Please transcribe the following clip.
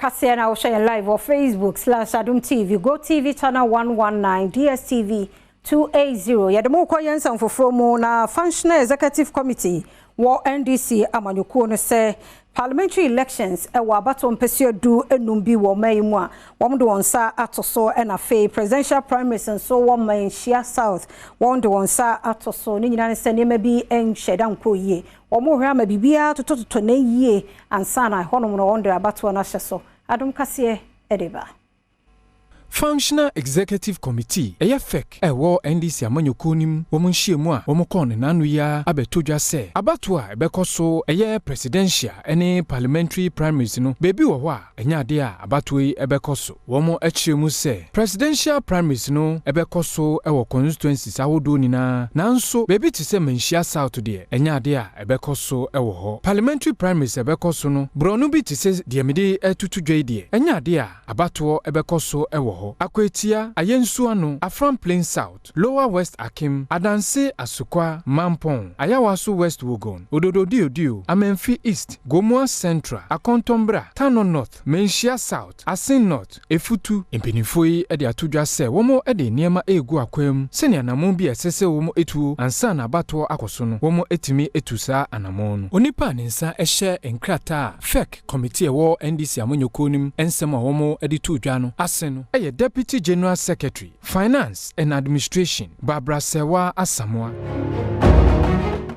Kaseɛ na wohwɛ yɛn live wɔ Facebook/Adom TV, Go TV channel 119, DSTV 280. Yɛde mo kɔ yɛn nsɛm foforɔ mu na Functional Executive Committee wɔ NDC amanyɔkuo no sɛ parliamentary elections ɛwɔ abatoɔ mpɛsua 15 bi wɔ ɔman yi mu a wɔn de wɔn nsa ato so, ɛna afei presidential primaries nso wɔ Manhyia South, wɔn de wɔn nsa ato so. Ne nyinaa ne sɛ nneɛma bi nhyɛ da nkɔ yie. Wɔn rehwɛ ama biribiara totɔtotɔ na yie ansa na ɛhɔnom no wɔn de abatoɔ no ahyɛ so. Adom Kaseɛ ɛde ba. Functional Executive Committee, ɛyɛ FEC, ɛwɔ NDC amanyɔkuo no mu, wɔn nhyiamu a wɔn kɔɔ ne n'ano yi ara abɛto dwa sɛ abatoɔ a ɛbɛkɔ so, ɛyɛ presidential ne parliamentary primaries no, beebi wɔ hɔ a ɛnyɛ adeɛ a abatoɔ yi ɛbɛkɔ so. Wɔn akyerɛ mu sɛ presidential primaries no ɛbɛkɔ so ɛwɔ constituencies ahodoɔ nyinaa, nanso beebi te sɛ Manhyia South deɛ, ɛnyɛ adeɛ a ɛbɛkɔ so ɛwɔ hɔ. Parliamentary primaries ɛbɛkɔ so no, borɔno bi te sɛ deɛ mede ɛtutu dwa yi deɛ, ɛnyɛ adeɛ a abatoɔ ɛbɛkɔ so ɛwɔ hɔ. Akwatia, Ayensuano, Afram Plain South, Lower West Akim, Adanse Asukwa, Mampɔn, Ayawaso West Wuogon, Odododiodio, Amenfi East, Gomoa Central, Akontombra, Tano North, Manhyia South, Assin North, Efutu. Mpanimfoɔ yi de ato dwa sɛ wɔn de nneɛma egu akwan mu sɛnea anammɔn bi a ɛsɛ sɛ wɔn etuo ansa na abatoɔ akɔ so no, wɔn etumi etu saa anammɔn no. Onipa a ne nsa hyɛ nkrataa a FEC committee a ɛwɔ NDC amanyɔkuo no mu nsɛm a wɔn de to dwa no ase no yɛ Deputy General Secretary, Finance and Administration, Barbara Serwaa Asamoah.